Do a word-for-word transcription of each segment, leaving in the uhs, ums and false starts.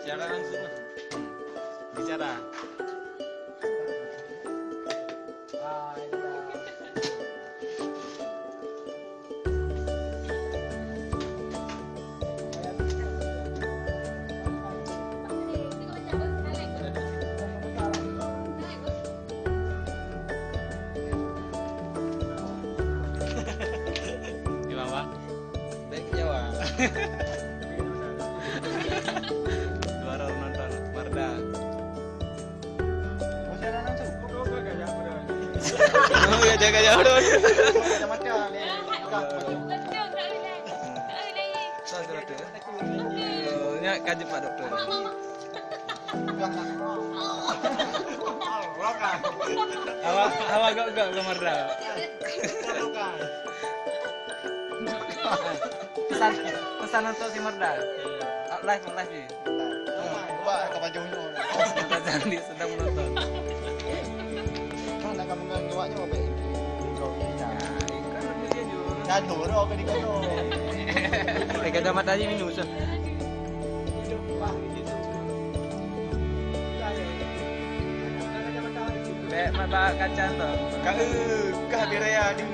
Siaran langsung lah. Bicara. Gimana, Bang? Baik Jawa. Dua orang nonton, Marda. Oh, ya, jaga jauh dulu. Satu, satu. Oh, nya kaji Pak Doktor. Awak, awak gak-gak ke Marda. Pesan, pesan untuk si Marda. Live, live je. Wah, ka baju nyoe. Sedang menonton. Kan nak kamu ngan awak nyoe baik. Kan dia juga. Dah dulu ke di kono. Eh, kacamata je minus. Bèk mata kaca tu. Ka, eh, ka bèrèa ni.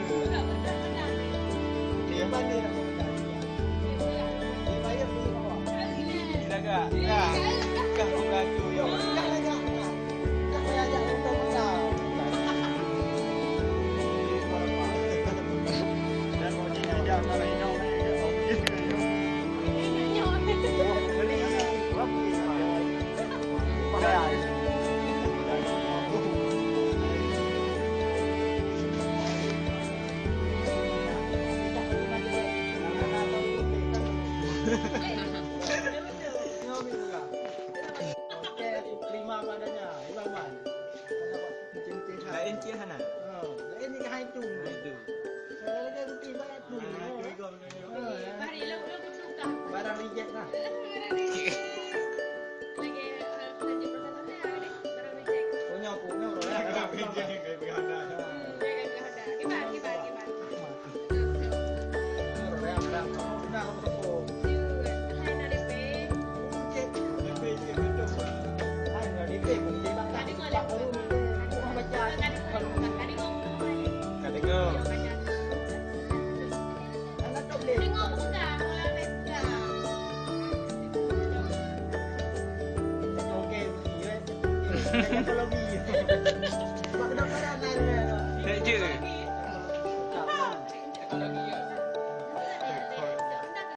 Jaga. Ya. Ka buka tu, yo. Terima padanya, Iwan. Lain cit hana. Oh, lain ni hai tu. Hai tu. Saya lagi rugi banyak tu. Ah, tu juga. Barang reject lah. Lagi, eh, lanjut proses sampai hari ni, barang reject. Punya, punya, orang. Barang reject, kayak berhana. Hmm, ya, kayak berhana. Gimana, gimana, gimana? Tak je.